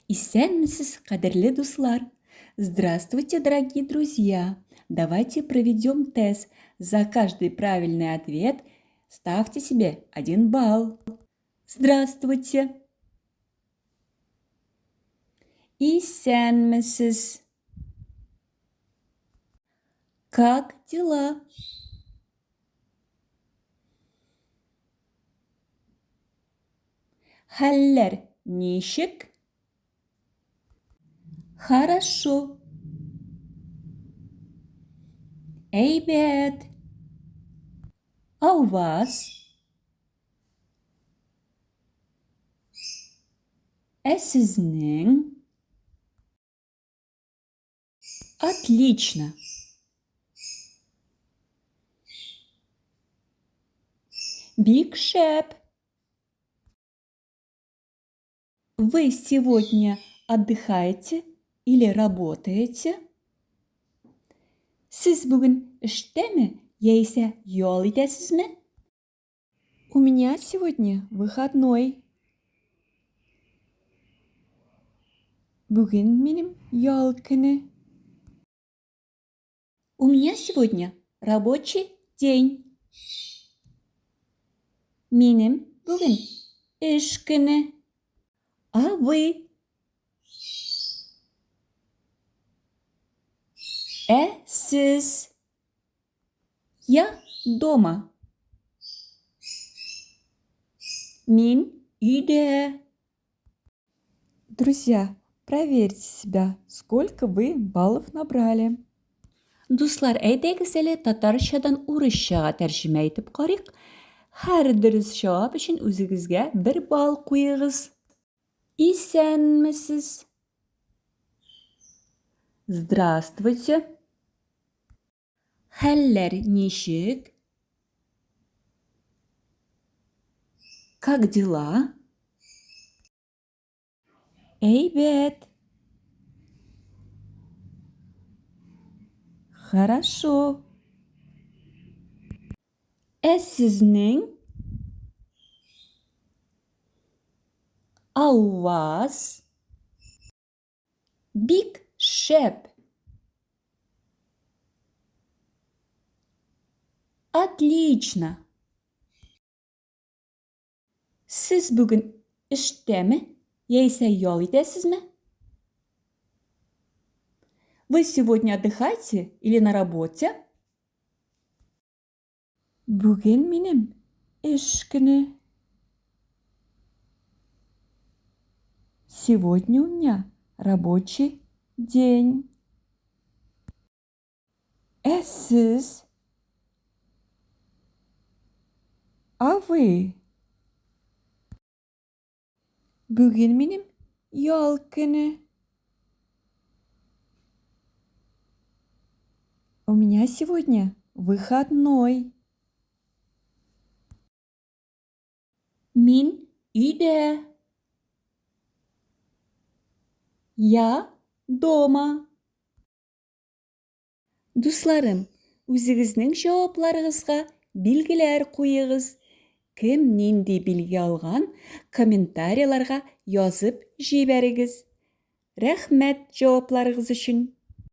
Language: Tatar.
Исәнмесез, кадерле дуслар! Здравствуйте, дорогие друзья! Давайте проведем тест. За каждый правильный ответ ставьте себе один балл. Здравствуйте! Исәнмесез! Как дела? Хәлләр ничек? Хорошо. Әйбәт. А у вас? Ә сезнең? Отлично. Бик шәп. Вы сегодня отдыхаете или работаете? Сез бүген эштәме яисә ял итәсезме? У меня сегодня выходной. Бүген минем ял көне. У меня сегодня рабочий день. Минем бүген эш көне. А вы? Ә сез? Я дома. Мин өйдә. Друзья, проверьте себя, сколько вы баллов набрали. Дуслар, әйдәгез әле татарчадан урысчага тәрҗемә итеп карыйк. Һәр дөрес җавап өчен үзегезгә бер балл куегыз. Исәнмесез. Здравствуйте. Хәлләр ничек? Как дела? Әйбәт. Хорошо. Ә сезнең? А у вас? Бик шәп! Отлично! Сез бүген эштәме яисә ял итәсезме? Вы сегодня отдыхаете или на работе? Бүген минем эш көне. Сегодня у меня рабочий день. Ә сез? А вы? Бүген минем ял көне. У меня сегодня выходной. Мин өйдә. Я дома. Дусларым, үзегезнең җавапларыгызга билгеләр куегыз. Кем нинди билге алган, комментарийларга язып җибәрегез. Рәхмәт җавапларыгыз өчен!